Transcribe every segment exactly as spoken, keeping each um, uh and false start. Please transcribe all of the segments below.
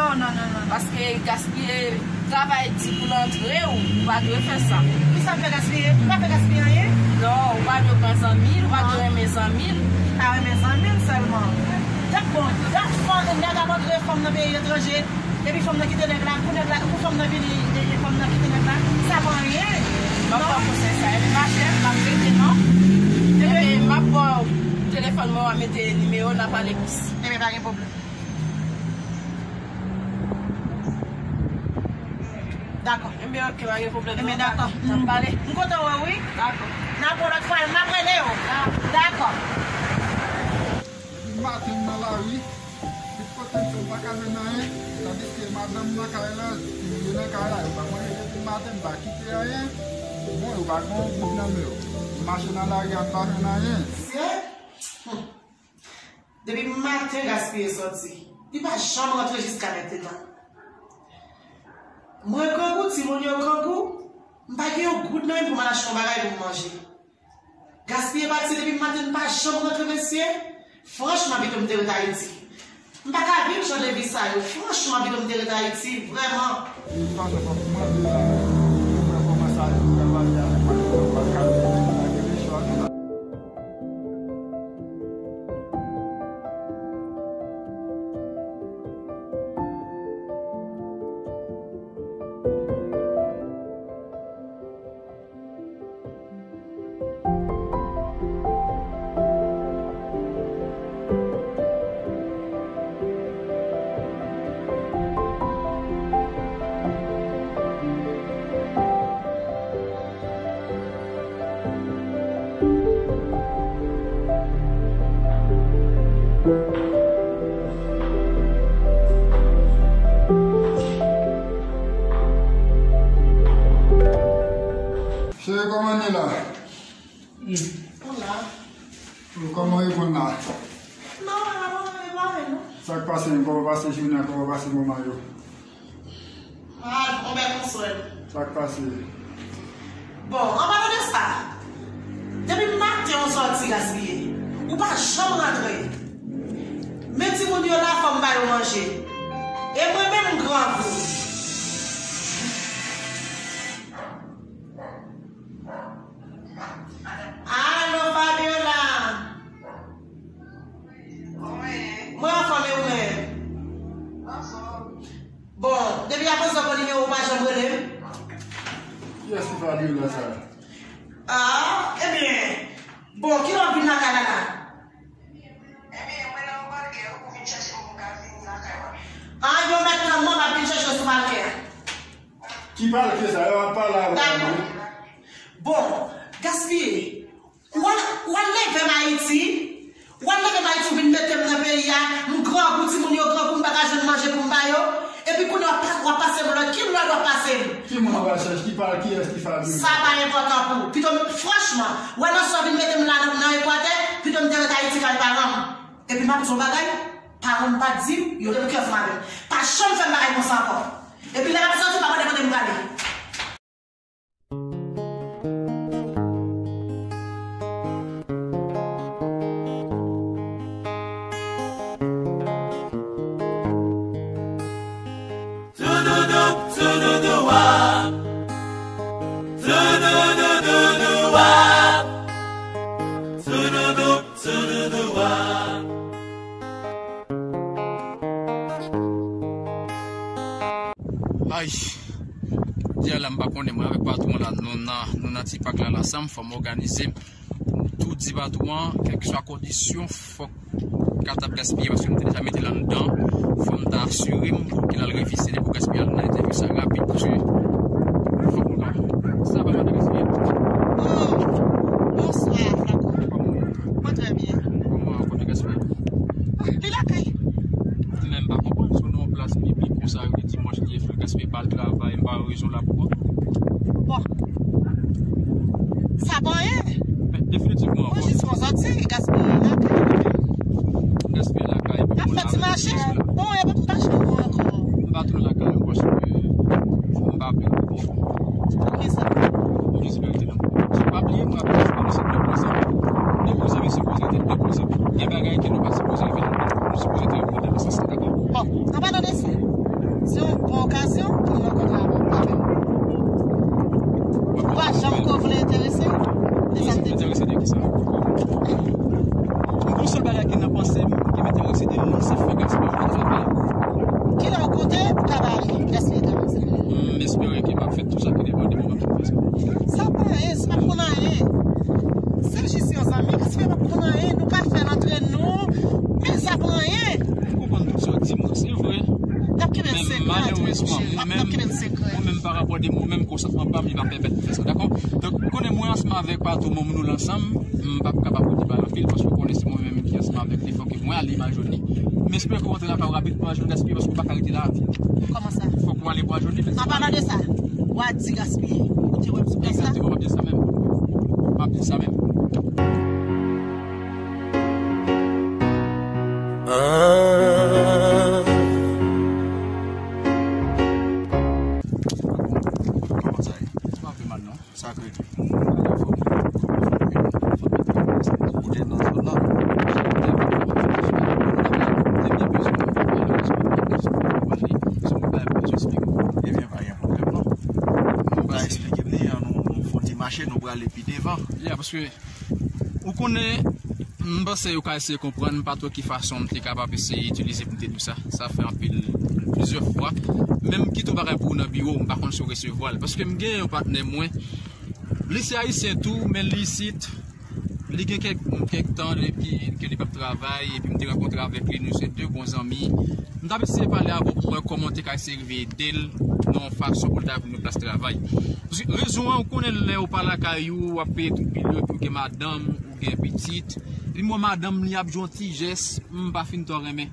Non, non, non, non. Paske gaspiye travay di pou l antre w, ou pa dwe fè sa. Kisa m fè gaspiye? M pa fè gaspiye anyen. Non, ou pa dwe pran zanmi l, ou pa dwe renmen zanmi l. Pa renmen zanmi l sèlman. Dat bon, dat fanm, nèg ap antre fanm nan peyi etranje, epi fanm nan kite nèg la, pou nèg la, pou fanm nan vini, e, e fanm nan kite nèg la, sa pa anyen. M ap ba w konsèy sa, ebyen machè, m ap rete non. Ebyen, m ap ba w telefòn mwen, w a mete nimewo, n a pale plis. Ebyen, pa gen pwoblèm. Dakò. Ebyen, oke, pa gen pwoblèm. Ebyen, dakò. N ap pale. M kontan wè w, wi. Dakò. N ap wè lòt fwa, m ap rele w. Dakò. Depi maten m nan lari, tout kote m fè m pa ka jwenn anyen, tandiske madanm nan kay la, timoun yo nan kay la, yo pa manje depi maten, m pa kite anyen. Bon, yo pa gen yon goud nan men yo. M mache nan lari a, m pa jwenn anyen. Sye? Hmm. Depi maten gaspiye sòti, li pa janm rantre jiska mentnan. Mwen grangou, timoun yo grangou, m pa gen yon goud nan men m pou m al achte yon bagay pou m manje. Gaspiye pati depi maten, li pa janm rantre, mesye. Franchman, pito m te ret Ayiti. M pa ka viv jan de vi sa yo. Franchman, pito m te ret Ayiti, vrèman. De tout fason, fòk m mande la, pou m wè kòman sa ye pou travay avèk madanm nan, pou al kalme, pa gen lechwa, non. Cheri, kòman n ye la? Hola. Kòman w ye konn la? Non, non, non, non, non, non. Sa k pase menm? Kòman w pase jounen an? Kòman w pase moman yo? Ah, on bèl konsèy. Sa k pase? Bon, an palan de sa, depi maten ou sòti gaspiye, ou pa janm rantre. Men timoun yo la, fò m ba yo manje. E mwen menm, m grangou. Alo, Fabiola. Mwen anfòm, e ou menm? Bon, depi apre sa, bon nimewo, ou pa janm rele m. Kiyès ki Fabiola sa? Ah, ebyen, bon, kilè w ap vin lakay la la? Ebyen, mwen nan yon balkè wi pou vin chèche m pou m ka vin lakay mwen. Ah, yo mèt tann mwen, m ap vin chèche w sou balkè a. Ki balkè sa? Yo ap pale avè mwen. Bon, gaspiye. W al, w al leve m Ayiti. W al leve m Ayiti, w vin mete m nan peyi a. M grangou, timoun yo grangou, m pa ka jwenn manje pou m ba yo. Epi kounye a w ap pa-, w ap pase m lòd. Ki lòd w ap pase m? Ki moun w ap chèche? Ki pa, kiyès ki Fabiola? Sa pa enpòtan pou ou. Pito m, franchman, w wè nan sa w vin mete m la nan, nan Ekwatè, pito m te ret Ayiti kay paran m. Epi m ap di w yon bagay, paran m pa t di m, yo te pou kè ansanm avè m. Pa janm fè m bagay konsa ankò. Epi lè m ap sòti, pa mande kote m prale. Toudoudou, toudoudou, wap. Toudoudou, doudou, wap. Toudoudou, toudoudou, wap. Ay, jodi a la, m pa konnen, mwen avèk patwon la, nou nan, nou nan ti pak la, la, sa m fè, m òganize m. Tou di patwon an, kèlkeswa kondisyon, fòk ka t ap gaspiye, paske m te deja mete l anndan. Fò m ta asire m pou ke l al revize li pou gaspiye anndan. Entèvyou sa rapid, paske fòk nou ka. Sa va, madan gaspiye? Oh, bonswa, Franco. Kòman w ye? Mwen trè byen. Kòman kote gaspiye? Ah, li lakay. Men m pa konprann, si w nan yon plas piblik konsa, yo di dimanch li ye, fè gaspiye pa al travay, m pa wè rezon la pou. Bon. Sa pa anyen. Men definitivman, mwen jis fè w sòti, gaspiye lakay. Gaspiye lakay, epi n ap fè ti mache. Bon, e pa m pa janm wè w ankò. M pa tounen lakay ankò, paske m pa vle w. Poukisa? Poukisa verite nan. Pa bliye, mwen ap di nou se de bon zanmi. De bon zanmi sipoze rete de bon zanmi. Gen bagay ke nou pa sipoze fè, nou sipoze te reponn nan sans la, dakò? Bon, an palan de sa, gaspiye travay sa. M espere ke m ap fè tout sa ki depann de mwen, m ap fè sa. Sa pa anyen, si m ap konn anyen. Se jis yon zanmi, gaspiye p ap konn anyen. Nou ka fè l antre nou, men sa pa anyen. M konprann tout sa w di m nan, se vre. N ap kenbe l sekrè antre nou, cheri. N ap, n ap kenbe l sekrè. Mwen menm, parapò de mwen menm, konsantman pa m, li pa pèmèt m fè sa, dakò? Donk, ou konnen mwen ansanm avèk patwon mwen, nou ansanm, m p ap kapab rete pale anpil, paske ou konnen se mwen menm ki ansanm avèk li, fòk mwen ale Majoni. M espere ke w rantre lakay ou rapid pou Majoni gaspiye, paske ou pa ka rete la. Kòman sa? Fòk ou ale Majoni. An palan de sa, w a di gaspiye. Ou te wè m sou plas la? Egzakteman, w ap di sa menm. W ap di sa menm. Ah. Kòman sa ye? Sa fè mal, non? Sa kredi. Ou te nan zòn nan. Ebyen, pa gen pwoblèm non. Nou pa eksplike m li, an nou, nou fon ti mache, nou prale pi devan. Yeah, paske ou konnen, m panse yo ka eseye konprann, m pa twò ki fason m te kapab eseye itilize pou m te di w sa. Sa fè anpil, plizyè fwa. Menm kite yon bagay pou ou nan biwo, m pa konn si w resevwa l. Paske m gen yon patnè mwen, li se ayisyen tou, men li isit, li gen kèk, kèk tan depi ke li p ap travay, epi m te rankontre avèk li, nou se de bon zanmi. M t ap eseye pale avè w pou m wè kòman w te ka eseye rive ede l nan yon fason pou l ta jwenn yon plas travay. Paske rezon an, ou konnen lè ou pa lakay ou, w ap peye tout bil yo, epi ou gen madanm, ou gen pitit. Epi m wè madanm li ap jwe yon ti jès, m pa fin twò renmen.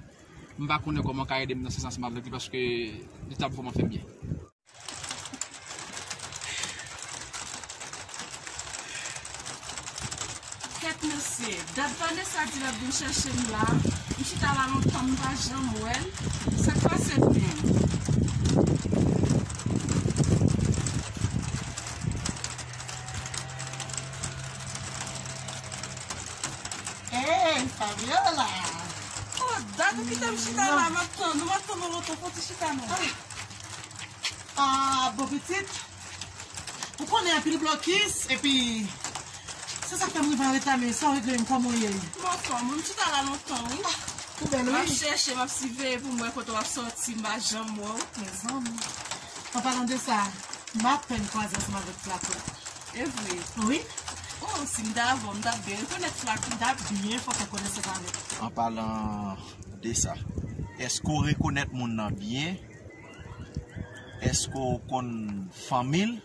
M pa konnen kòman w ka ede m nan sans ansanm avèk li, paske li t ap vrèman fè m byen. Kèt mesye, dat Vanessa di l ap vin chèche m la, m chita la lontan m pa janm wè l, sa k pase menm? Hey, Fabiola! Oh, dat ou kite m chita la, m ap tann ou, m ap tann ou lontan, fò ti chita non. Ah, bon pitit, ou konnen anpil blokis, epi se sa k fè m rive an reta, men sa w regle m, kòman w ye? M anfòm, wi, m chita la lontan, wi. Ah, ou bèl, wi. M ap chèche, m ap siveye pou m wè kote w ap sòti, m pa janm wè w. Mezanmi. An palan de sa, m apèn kwaze ansanm avèk Flaco la. E vre? Wi. Oh, si m ta avè w, m t ap byen rekonèt Flaco. M t ap byen fòk rekonèt sa avèk. An palan de sa, èske w rekonèt moun nan byen? Èske w konn fanmi l?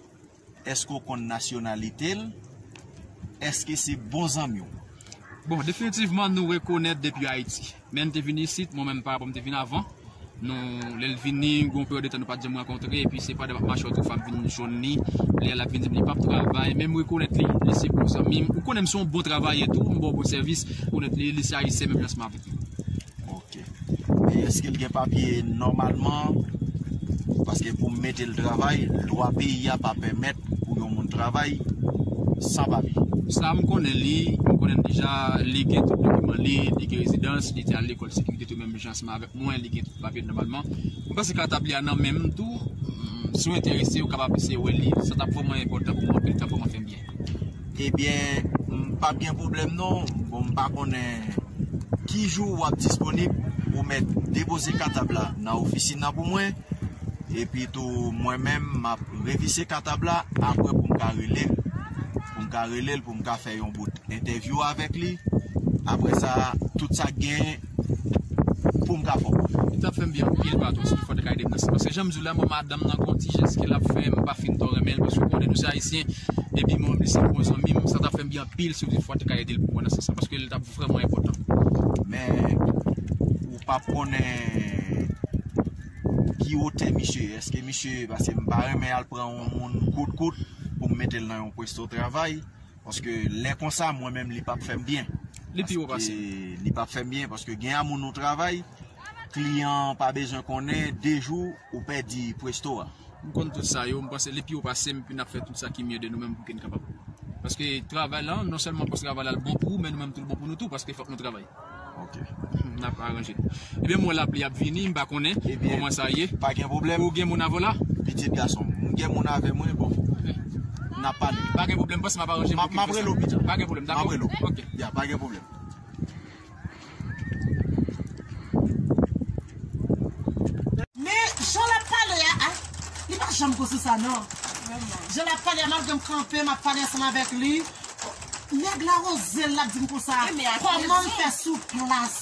Èske w konn nasyonalite l? Èske se bon zanmi w? Bon, definitivman, nou rekonèt depi Ayiti. Men n te vin isit, mwen menm pa rapò m te vin avan. Nou, lè l vini, gen yon peryòd de tan nou pa t janm rankontre, epi se pandan m ap mache otwo fwa m vin jwenn li. Lè l ap vin di m li p ap travay, men m rekonèt li, li se bon zanmi m. Ou konnen m se yon bon travayè tou, m ba w bon sèvis. Rekonèt li, li se ayisyen, menm jan ansanm avèk mwen. Ok. Men èske l gen papye nòmalman? Paske pou m mete l travay, lwa peyi a pa pèmèt pou yon moun travay san papye. Sa m konnen li, m konnen l deja, li gen tout dokiman li, li gen rezidans, li te al lekòl sekirite tou menm jan ansanm avèk mwen, li gen tout papye nòmalman. M panse katab li a nan men m tou, mm, si w enterese, ou kapab eseye wè li, sa t ap vrèman enpòtan pou mwen, anpil tan pou mwen fè m byen. Ebyen, m p ap gen pwoblèm non. Bon, m pa konnen ki jou w ap disponib pou w mèt depoze katab la nan ofisin nan pou mwen. Epi tou, mwen menm, m ap revise katab la apre pou m ka rele l. Pou m ka rele l, pou m ka fè yon bout entèvyou avèk li. Apre sa, tout sa k genyen pou m ka fè w. Li t ap fè m byen anpil, patwon, si toutefoù w te ka ede m nan sa. Paske jan m di w la, mwen, madanm nan gon ti jès ke l ap fè, m pa fin twò renmen l, paske w konnen nou se ayisyen, epi mwen, li se bon zanmi m, sa t ap fè m byen anpil, si toutefoù w te ka ede l pou mwen nan sans sa, paske li t ap vrèman enpòtan. Men, ou p ap konnen ki wotè misye ye. Èske misye, paske m pa renmen al pran yon moun kout kout pou m mete l nan yon pwesto travay. Paske lè konsa, mwen menm, li p ap fè m byen. Li pi wo pase m. Paske li p ap fè m byen, paske gen a moun ou travay, kliyan an pa bezwen konnen, de jou, ou pèdi pwesto a. M konn tout sa yo, m panse li pi wo pase m, epi n ap fè tout sa ki mye de nou menm pou ke n kapab. Paske travay la, non sèlman paske travay la l bon pou ou, men nou menm tou l bon pou nou tou, paske fòk nou travay. Ok. N ap aranje. Ebyen, m wè lapli ap vini, m pa konnen kòman sa ye. Pa gen pwoblèm. Ou gen moun avè w la? Pitit gason m. M gen moun avè mwen, bon. N ap pale. Pa gen pwoblèm, panse m ap aranje m pou ke fè sa. M ap rele w pita. Pa gen pwoblèm, dakò? M ap rele w. Ok. Ya, pa gen pwoblèm. Men, jan l ap pale a, a, Janm gwo sou sa non. Jan l ap pale a, malgre m kanpe, m ap pale ansanm avèk li. Nèg la woze l, l ap di m konsa, kòman m fè sou plas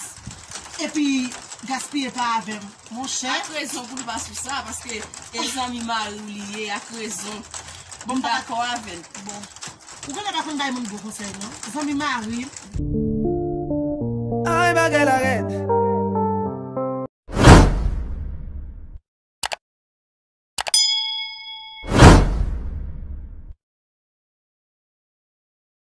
epi gaspiye pa avè m? Monchè. Ak rezon pou l pa sou sa, paske e zanmi mari w li ye, ak rezon. Bon, m dakò avè l. Bon. Ou genlè pa konn bay moun bon konsèy non. Zanmi mari. Ay, bagay la rèd.